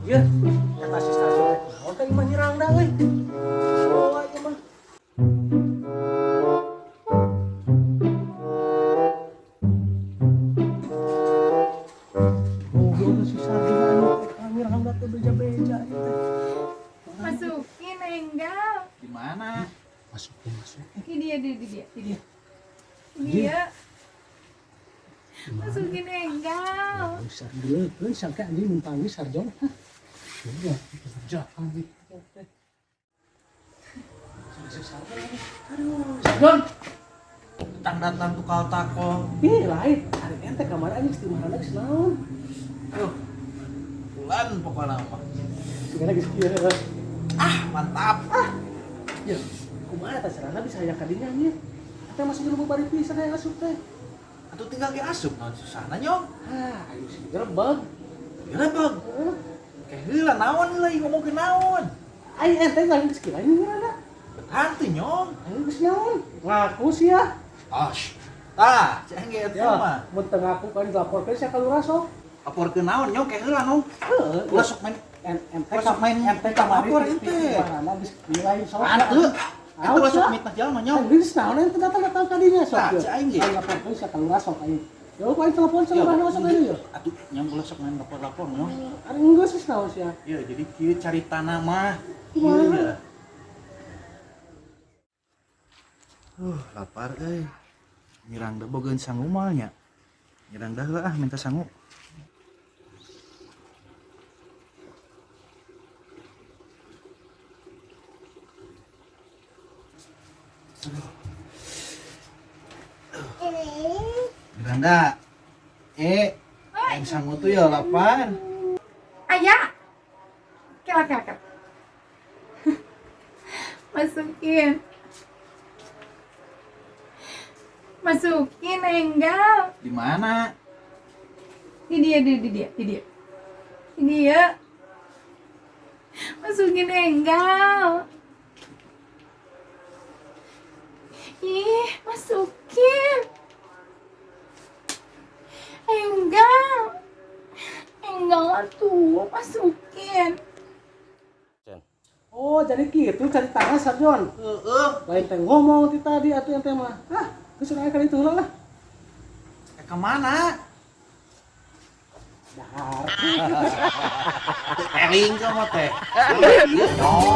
Ya, kata si Sarjon teh naon teh imah nyirang da euy. Oh, ieu mah. Oh, ieu si Sarjon anu teh nyirang da teh beja-beja ieu teh. Masukin enggal. Di mana? Masukin, masukin. Ini dia, dia, dia, dia. Dia. Masukin enggal. Sarjon, euy sangka anjing mun panggil Sarjon. Hah. Iya, kerjaan gitu teh. Si Sarjon. Aduh, Sarjon. Datang-datang tukal tako. Ih, lain. Hari ente kamar anjing di mana geus naon? Aduh. Bulan pokoknya mah. Sigana geus kieu. Ah, mantap. Ah. Ya, kumaha eta carana bisa aya ka dinya anjing? Eta masuk ke bari pisan aya asup teh. Atuh tinggal ge asup naon susahna nyong. Ah, ayo sih gerebeg. Gerebeg. Heeh. Kayak heula naon heula ieu ngomongkeun naon. Ai ente lain geus kieu anjing ngaranna. Betan teh nyong. Ayo geus naon? Ngaku sia. Ash. Tah, cek ge eta Ya, mah. mun teu ngaku kan dilaporkeun sia ka lurah sok. Laporkeun naon nyong kayak heula nyong. Heeh, Ulah sok main ente ulah sok main ente kamari lapor ente. Mana geus nilai sok. Atuh. Eta ulah sok Awas, mitnah jalma nyong. Geus naon ente datang-datang ka dinya sok. Tah, cek aing ge. Aing laporkeun sia ka lurah sok aing. Yo, aing telepon sa lurah sok aing yo. Atuh nyong ulah sok main lapor-lapor nyong. Ari geus geus naon sia. Ya, jadi kieu caritana mah. Kumaha? Kieu ya. Lapar euy. Nyirang da bogeun sangu moal nya. Nyirang dah heula ah minta sangu. Miranda, yang sangu tuh ya lapar. Ayah. Kela, kela, kela. Masukin. Masukin enggal. Di mana? Ini dia, dia, dia, dia, dia. Ini dia. Masukin enggal. Ih, masukin. Enggal. Enggal tuh, masukin. Oh, jadi gitu cari tangan Sarjon. Heeh. Lain teh ngomong ti tadi atuh ente mah. Ah, geus aya ka ditu heula lah. Ke mana? Dahar. Eling kamu teh. Iya, nyong.